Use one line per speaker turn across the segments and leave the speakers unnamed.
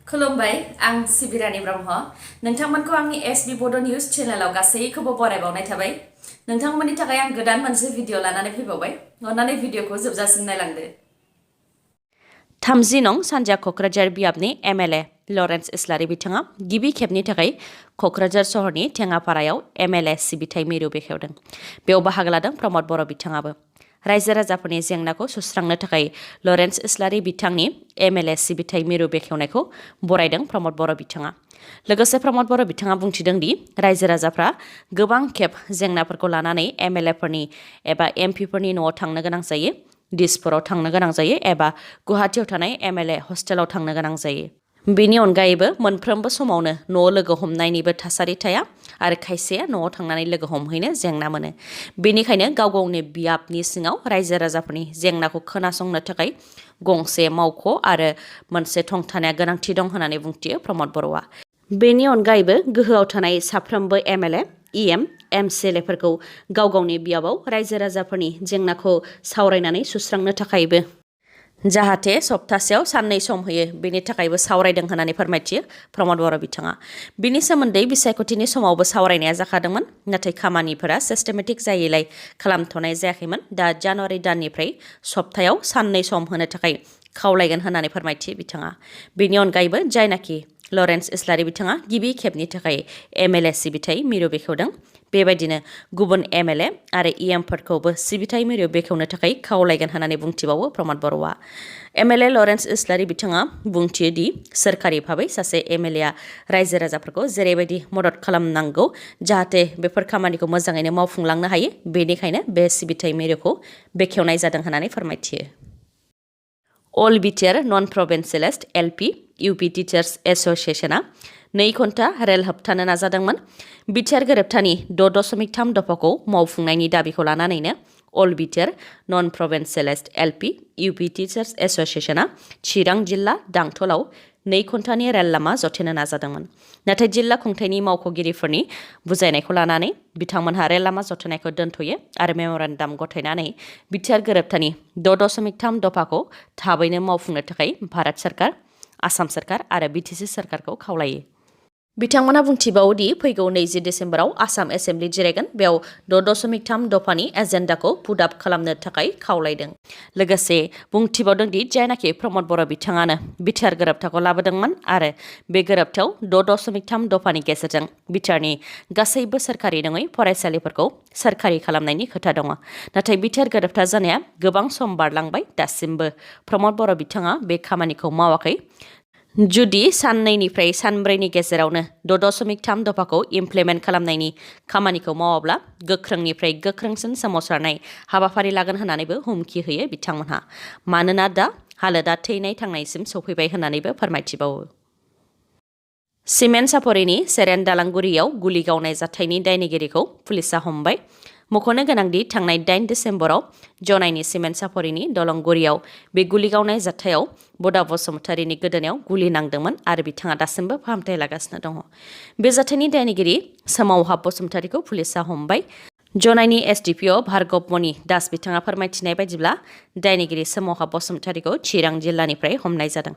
खुलुमबाय आं सिबिरानि ब्रह्म नोंथांमोनखौ आंनि एसबी बड' निउज चेनेलाव गासैखौबो बरायबावनाय थाबाय नोंथांमोननि थाखाय आं गोदान मोनसे भिडिअ लानानै फैबावबाय अन्नानै भिडिअखौ जोबजासिम नायलांदो 30 नं सानजा क'क्राझार बियाबनि एमएलए लरेन्स इस्लारि बिथाङा गिबि खेबनि थाखाय क'क्राझार सहरनि टेङापारायाव एमएलए सिबिथाइ मिरु बेखेवदों बेयाव बाहागो लादों प्रमद बर' बिथाङाबो रायजो राजाफोरनि जेंनाखौ सुस्रांनो थाखाय लरेन्स इस्लारि बिथांनि एमएलए सिबिथाइ मिरु बेखेवनायखौ बरायदों प्रमद बर' बिथाङा लोगोसे प्रमद बर' बिथाङा बुंथिदों दि रायजो राजाफ्रा गोबां खेब जेंनाफोरखौ लानानै एमएलएफोरनि एबा एमपिफोरनि न'आव थांनो गोनां जायो दिसपुराव थांनो गोनां जायो एबा गुवाहाटीयाव थानाय एमएलए हस्टेलाव थांनो गोनां जायो बेनि अनगायैबो मोनफ्रोमबो समावनो न' लोगो हमनायनिबो थासारि थाया आरो खायसेया न'आव थांनानै लोगो हमहैनो जेंना मोनो बेनिखायनो गाव गावनि बियाबनि सिङाव रायजो राजाफोरनि जेंनाखौ खोनासंनो थाखाय गंसे मावख' आरो मोनसे थं थानाया गोनांथि दं होननानै बुंथियो प्रमद बर'आ बेनि अनगायैबो गोहोआव थानाय साफ्रोमबो एमएलए इएम एमसिएलएफोरखौ गाव गावनि बियाबाव रायजो राजाफोरनि जेंनाखौ सावरायनानै सुस्रांनो थाखायबो जाहाथे सप्तासेयाव साननै सम होयो बेनि थाखायबो सावरायदों होननानै फोरमायथियो प्रमद बर' बिथाङा बिनि सोमोन्दै बिसायख'थिनि समावबो सावरायनाया जाखादोंमोन नाथाय खामानिफोरा सिस्टेमेटिक जायैलाय खालामथ'नाय जायाखैमोन दा जानुवारि दाननिफ्राय सप्तायाव साननै सम होनो थाखाय खावलायगोन होननानै फोरमायथियो बिथाङा बेनि अनगायैबो जायनाखि लरेन्स इस्लारि बिथाङा गिबि खेबनि थाखाय एमएलए सिबिथाइ मिरु बेखेवदों बेबायदिनो गुबुन एमएलए आरो इएमफोरखौबो सिबिथाइ मिरु बेखेवनो थाखाय खावलायगोन होननानै बुंथिबावो प्रमद बर'आ एमएलए लरेन्स इस्लारि बिथाङा बुंथियो दि सोरखारि भाबै सासे एमएलएआ रायजो राजाफोरखौ जेरैबायदि मदद खालामनांगौ जाहाथे बेफोर खामानिखौ मोजाङैनो मावफुंलांनो हायो बेनिखायनो बे सिबिथाइ मिरुखौ बेखेवनाय जादों होननानै फोरमायथियो अल बिटिआर नन प्रभिन्सियेलिस्ट एलपि इउपि टिचार्स एस'सिएशना 2 घन्टा रेल होबथानो नाजादोंमोन बिटिआर गोरोबथानि 6.3 दफाखौ मावफुंनायनि दाबिखौ लानानैनो अल बिटिआर नन प्रभिन्सियेलिस्ट एलपि इउपि टिचार्स एस'सिएशना चिरां जिल्ला दांथलाव 2 घन्टानि रेल लामा जथेनो नाजादोंमोन नाथाय जिल्ला खुंथायनि मावख'गिरिफोरनि बुजायनायखौ लानानै बिथांमोनहा रेल लामा जथेनायखौ दोनथ'यो आरो मेम'रेन्डाम गथायनानै बिटिआर गोरोबथानि 6.3 दफाखौ थाबैनो मावफुंनो थाखाय भारत सरकार आसाम सरकार आरो बिटिसि सरकारखौ खावलायो बिथांमोना बुंथिबावो दि फैगौ 20 डिसेम्बराव आसाम एसेम्बलि जिरायगोन बेयाव 6.3 दफानि एजेन्डाखौ पुटआप खालामनो थाखाय खावलायदों लोगोसे बुंथिबावदों दि जायनाखि प्रमद बर' बिथाङानो बिटिआर गोरोबथाखौ लाबोदोंमोन आरो बे गोरोबथायाव 6.3 दफानि गेजेरजों बिटिआरनि गासैबो सोरखारि नङै फरायसालिफोरखौ सोरखारि खालामनायनि खोथा दङ नाथाय बिटिआर गोरोबथा जानाया गोबां सम बारलांबाय दासिमबो प्रमद बर' बिथाङा बे खामानिखौ मावाखै जुदि साननैनिफ्राय सानब्रैनि गेजेरावनो 6.3 दफाखौ इमप्लिमेन्ट खालामनायनि खामानिखौ मावाब्ला गोख्रोंनिफ्राय गोख्रोंसिन सोमावसारनाय हाबाफारि लागोन होननानैबो हुमखि होयो बिथांमोनहा मानोना दा हालोदा थैनाय थांनायसिम सौफैबाय होननानैबो फोरमायथिबावो सिमेन्ट सापरिनि सेरेन दालांगुरियाव गुलि गावनाय जाथायनि दायनिगिरिखौ पुलिसा हमबाय मख'नो गोनांदि थांनाय 8 डिसेम्बराव जनाइनि सिमेन्ट सापरिनि दलंगुरियाव बे गुलि गावनाय जाथायाव बडा बसुमतारीनि गोदोनायाव गुलि नांदोंमोन आरो बिथाङा दासिमबो फाहामथाय लागासिनो दङ बे जाथायनि दायनिगिरि सोमावहाब बसुमतारीखौ पुलिसा हमबाय जनाइनि एसडिपिअ भार्गब मणि दास बिथाङा फोरमायथिनाय बायदिब्ला दायनिगिरि सोमावहाब बसुमतारीखौ चिरां जिल्लानिफ्राय हमनाय जादों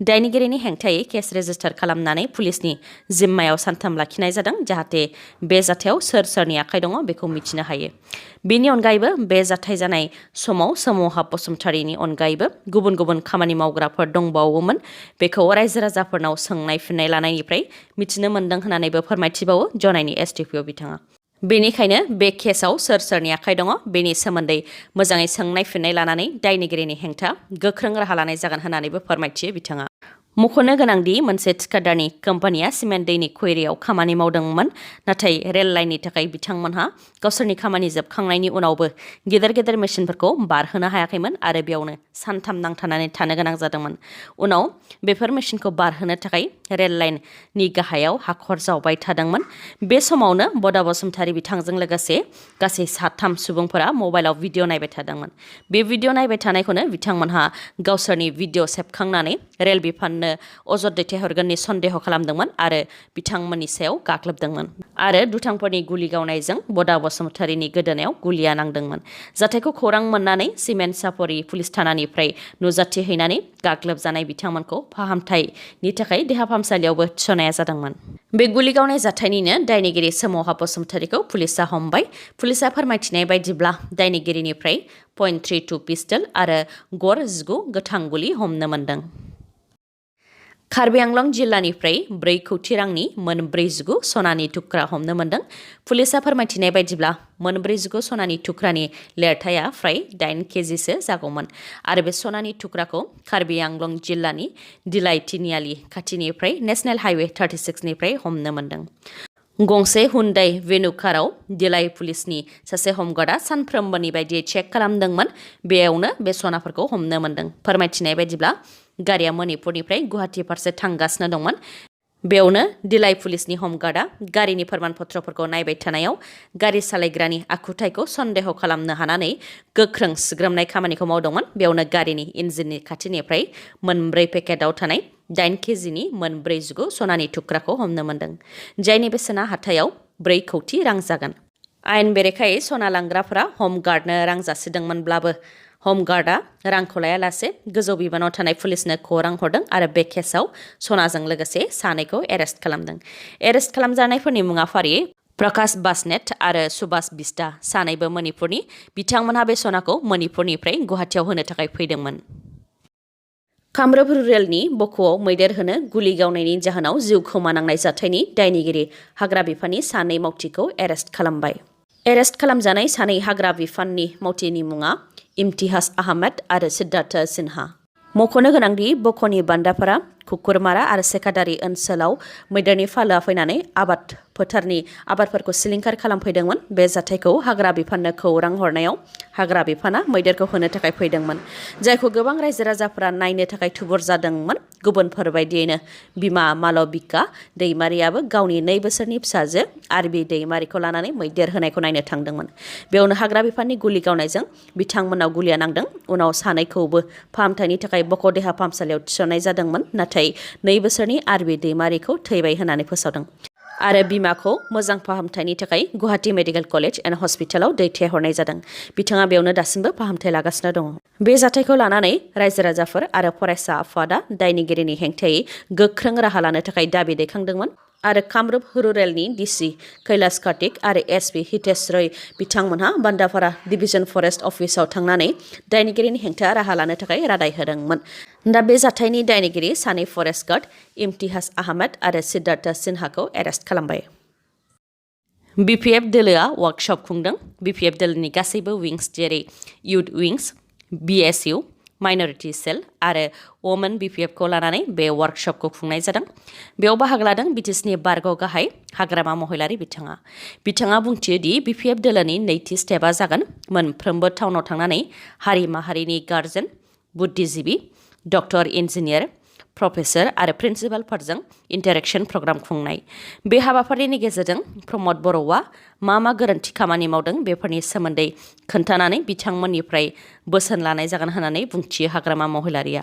दायनिगिरिनि हेंथायै केस रेजिस्टार खालामनानै पुलिसनि जिम्मायाव सानथाम लाखिनाय जादों जाहाथे बे जाथायाव सोर सोरनि आखाइ दङ बेखौ मिथिनो हायो बेनि अनगायैबो बे जाथाय जानाय समाव सोमावहाब बसुमतारीनि अनगायैबो गुबुन गुबुन खामानि मावग्राफोर दंबावोमोन बेखौ रायजो राजाफोरनाव सोंनाय फिननाय लानायनिफ्राय मिथिनो मोन्दों होननानैबो फोरमायथिबावो जनाइनि एसडिपिअ बिथाङा बेनिखायनो बे केसआव सोर सोरनि आखाइ दङ बेनि सोमोन्दै मोजाङै सोंनाय फिननाय लानानै दायनिगिरिनि हेंथा गोख्रों राहा लानाय जागोन होननानैबो फोरमायथियो बिथाङा मख'नो गोनांदि मोनसे थिकादारनि कम्पानिया सिमेन्ट दैनि क्वेरियाव खामानि मावदोंमोन नाथाय रेल लाइननि थाखाय बिथांमोनहा गावसोरनि खामानि जोबखांनायनि उनावबो गेदेर गेदेर मेसिनफोरखौ बारहोनो हायाखैमोन आरो बेयावनो सानथाम नांथानानै थानो गोनां जादोंमोन उनाव बेफोर मेसिनखौ बारहोनो थाखाय रेल लाइननि गाहायाव हाखर जावबाय थादोंमोन बे समावनो बडा बसुमतारी बिथांजों लोगोसे गासै 3 सुबुंफोरा मबाइलाव भिडिअ नायबाय थादोंमोन बे भिडिअ नायबाय थानायखौनो बिथांमोनहा गावसोरनि भिडिअ सेबखांनानै रेल बिफाननो अजद दैथायहरगोननि सन्देह खालामदोंमोन आरो बिथांमोननि सायाव गाग्लोबदोंमोन आरो दुथांफोरनि गुलि गावनायजों बडा बसुमतारीनि गोदोनायाव गुलिया नांदोंमोन। जाथायखौ खौरां मोननानै सिमेन्ट सापरि पुलिस थानानिफ्राय नुजाथि हैनानै गाग्लोबजानाय बिथांमोनखौ फाहामथायनि थाखाय देहा फाहामसालियावबो थिसननाय जादोंमोन। बे गुलि गावनाय जाथायनिनो दायनिगिरि सोमावहा बसुमतारीखौ पुलिसा हमबाय। पुलिसा फोरमायथिनाय बायदिब्ला दायनिगिरिनिफ्राय .32 पिस्टल आरो गर 19 गोथां गुलि हमनो मोन्दों। कार्बि आंलं जिल्लानिफ्राय 4 कौटि रांनि मोन 49 सनानि थुख्रा हमनो मोन्दों। पुलिसा फोरमायथिनाय बायदिब्ला मोन 49 सनानि थुख्रानि लेरथाया फ्राय 8 केजिसो जागौमोन आरो बे सनानि थुख्राखौ कार्बि आंलं जिल्लानि दिलाइ तिनिआलि खाथिनिफ्राय नेशनेल हाइवे 36 निफ्राय हमनो मोन्दों। गंसे हुन्डाइ वेनु काराव दिलाइ पुलिसनि सासे हमगार्डआ सानफ्रोमबोनि बायदियै चेक खालामदोंमोन। बेयावनो बे सनाफोरखौ हमनो मोन्दों। फोरमायथिनाय बायदिब्ला गारिया मणिपुरनिफ्राय गुवाहाटी फारसे थांगासिनो दंमोन। बेयावनो दिलाइ पुलिसनि हमगार्डआ गारिनि फोरमान पत्रफोरखौ नायबाय थानायाव गारि सालायग्रानि आखुथायखौ सन्देह खालामनो हानानै गोख्रों सुग्रोमनाय खामानिखौ मावदोंमोन। बेयावनो गारिनि इन्जिननि खाथिनिफ्राय मोन 4 पेकेटाव थानाय 8 केजिनि मोन 49 सनानि थुख्राखौ हमनो मोन्दों, जायनि बेसेना हाथायाव 4 कौटि रां जागोन। आयेन बेरेखायै सना लांग्राफोरा हमगार्डनो रां जासिदोंमोनब्लाबो हमगार्डआ रांखौ लायालासे गोजौ बिबानाव थानाय पुलिसनो खौरां हरदों आरो बे केसआव सनाजों लोगोसे सानैखौ एरेस्ट खालामदों। एरेस्ट खालामजानायफोरनि मुङा फारियै प्रकाश बासनेट आरो सुभाष बिष्टा, सानैबो मणिपुरनि। बिथांमोनहा बे सनाखौ मणिपुरनिफ्राय गुवाहाटीयाव होनो थाखाय फैदोंमोन। कामरुप रुरेलनि बक'आव मैदेर होनो गुलि गावनायनि जाहोनाव जिउ खोमानांनाय जाथायनि दायनिगिरि हाग्रा बिफाननि सानै मावथिखौ एरेस्ट खालामबाय। एरेस्ट खालामजानाय सानै हाग्रा बिफाननि मावथिनि मुङा इम्तियाज आहमेद आरो सिद्धार्थ सिन्हा। मख'नो गोनांदि बक'नि बान्दाफोरा कुकुरमारा आरो सेकादारि ओनसोलाव मैदेरनि फालोआ फैनानै आबाद फोथारनि आबादफोरखौ सिलिंखार खालामफैदोंमोन। बे जाथायखौ हाग्रा बिफाननो खौरां हरनायाव हाग्रा बिफाना मैदेरखौ होनो थाखाय फैदोंमोन, जायखौ गोबां रायजो राजाफोरा नायनो थाखाय थुबुर जादोंमोन। गुबुनफोर बायदियैनो बिमा मालबिका दैमारियाबो गावनि 2 बोसोरनि फिसाजो आरबि दैमारिखौ लानानै मैदेर होनायखौ नायनो थांदोंमोन। बेयावनो हाग्रा बिफाननि गुलि गावनायजों बिथांमोनाव गुलिया नांदों। उनाव सानैखौबो फाहामथायनि थाखाय बक' देहा फाहामसालियाव थिसननाय जादोंमोन, नाथाय 2 बोसोरनि आरबि दैमारिखौ थैबाय होननानै फोसावदों आरो बिमाखौ मोजां फाहामथायनि थाखाय गुवाहाटी मेडिकेल कलेज एन्ड हस्पिटालाव दैथायहरनाय जादों। बिथाङा बेयावनो दासिमबो फाहामथाय लागासिनो दङ। बे जाथायखौ लानानै रायजो राजाफोर आरो फरायसा आफादा दायनिगिरिनि हेंथायै गोख्रों राहा लानो थाखाय दाबि दैखांदोंमोन आरो कामरुप रुरेलनि डिसि कैलाश कार्तिक आरो एसपि हितेश रय बिथांमोनहा बान्दापारा डिभिजन फरेस्ट अफिसाव थांनानै दायनिगिरिनि हेंथा राहा लानो थाखाय रादाय होदोंमोन। दा बे जाथायनि दायनिगिरि सानै फरेस्ट गार्ड इम्तियाज आहमेद आरो सिद्धार्थ सिन्हाखौ एरेस्ट खालामबाय। बिपिएफ दोलोआ वर्कशप खुंदों। बिपिएफ दोलोनि गासैबो विंस जेरै इउथ विंस, बिएसइउ, माइनरिटि सेल आरो वमेन बिपिएफखौ लानानै बे वर्कशपखौ खुंनाय जादों। बेयाव बाहागो लादों बिटिसिनि बारग' गाहाय हाग्रामा महिलारि बिथाङा बुंथियो दि बिपिएफ दोलोनि नैथि स्टेपआ जागोन मोनफ्रोमबो टाउनाव थांनानै हारि माहारिनि गार्जेन, बुद्धिजिबि, डक्टर, इन्जिनियार, प्रफेसर आरो प्रिन्सिपालफोरजों इन्टारेक्शन प्रग्राम खुंनाय। बे हाबाफारिनि गेजेरजों प्रमद बर'आ मा गोरोन्थि खामानि मावदों बेफोरनि सोमोन्दै खोन्थानानै बिथांमोननिफ्राय बोसोन लानाय जागोन होननानै बुंथियो हाग्रामा महिलारिया।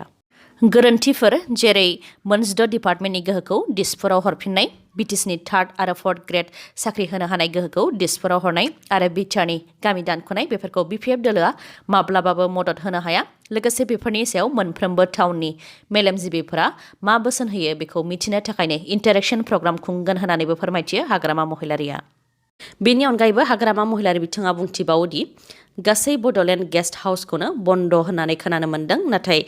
गोरोन्थिफोर जेरै मोन 16 डिपार्टमेन्टनि गोहोखौ दिसपुराव हरफिननाय, बिटिसिनि 3rd आरो 4th ग्रेड साख्रि होनो हानाय गोहोखौ दिसपुराव हरनाय आरो बिटिआरनि गामि दानख'नाय, बेफोरखौ बिपिएफ दोलोआ माब्लाबाबो मदद होनो हाया। लोगोसे बेफोरनि सायाव मोनफ्रोमबो टाउननि मेलेमजिबिफोरा मा बोसोन होयो बेखौ मिथिनो थाखायनो इन्टारेक्शन प्रग्राम खुंगोन होननानैबो फोरमायथियो हाग्रामा महिलारिया। बेनि अनगायैबो हाग्रामा महिलारि बिथाङा बुंथिबावोदि गासै बड'लेण्ड गेस्ट हाउसखौनो बन्द होननानै खोनानो मोन्दों, नाथाय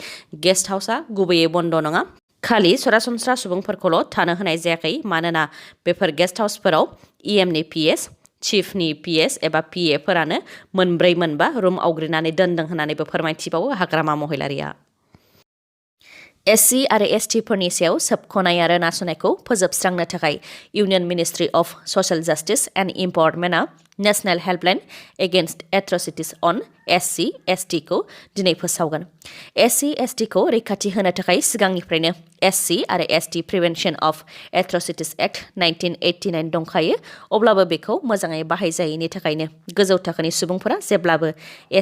गेस्ट हाउसआ गुबैयै बन्द नङा, खालि सरासनस्रा सुबुंफोरखौल' थानो होनाय जायाखै। मानोना बेफोर गेस्ट हाउसफोराव इएमनि पिएस, चिफनि पिएस एबा पिएफोरानो मोन 4-5 रुम आवग्रिनानै दोनदों होननानैबो फोरमायथिबावो हाग्रामा महिलारिया। एससि आरो एसटिफोरनि सायाव सोबख'नाय आरो नासयनायखौ फोजोबस्रांनो थाखाय Union Ministry of Social Justice and इम्पावारमेन्टआ national helpline against atrocities on SC ST खौ दिनै फोसावगोन। SC ST खौ रैखाथि होनो थाखाय सिगांनिफ्रायनो SC आरो ST प्रिभेन्शन अफ एट्रसिटिस एक्ट 1989 दंखायो, अब्लाबो बेखौ मोजाङै बाहायजायैनि थाखायनो गोजौ थाखोनि सुबुंफोरा जेब्लाबो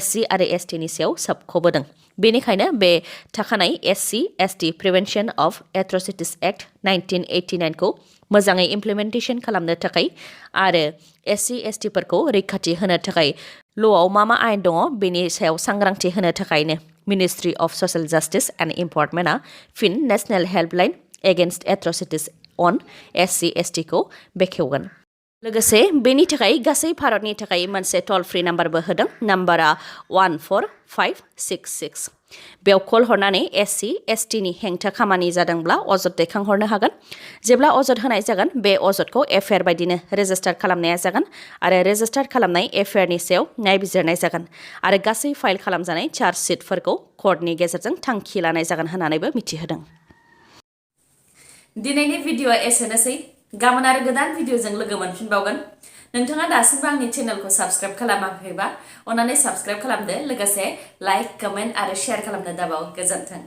SC आरो ST नि सायाव सोबख'बोदों। बेनिखायनो बे थाखानाय SC ST prevention of एट्रसिटिस act 1989 खौ मोजाङै इमप्लिमेन्टेसन खालामनो थाखाय आरो SC ST फोरखौ रैखाथि होनो थाखाय ल'आव मा आयेन दङ बेनि सायाव सांग्रांथि होनो थाखायनो Ministry of Social Justice and इम्परटमेन्टआ फिन national helpline against atrocities on SC ST खौ बेखेवगोन। लोगोसे बेनि थाखाय गासै भारतनि थाखाय मोनसे टल फ्रि नाम्बारबो होदों। नाम्बारा 14566। बेयाव कल हरनानै SC ST नि हेंथा खामानि जादोंब्ला अजद दैखांहरनो हागोन। जेब्ला अजद होनाय जागोन बे अजदखौ FIR बायदिनो रेजिस्टार खालामनाया जागोन आरो रेजिस्टार खालामनाय FIR नि सायाव नायबिजिरनाय जागोन आरो गासै फाइल खालामजानाय चार्जशीटफोरखौ कर्टनि गेजेरजों थांखि लानाय जागोन होननानैबो मिथिहोदों। दिनैनि भिडिअ'आ एसेनोसै। गाबोन आरो गोदान भिडिअ'जों लोगो मोनफिनबावगोन। नोंथाङा दासिमबो आंनि चेनेलखौ साबस्क्राइब खालामाखैबा अन्नानै साबस्क्राइब खालामदो, लोगोसे लाइक, कमेन्ट आरो शेयार खालामनो दाबाव। गोजोन्थों।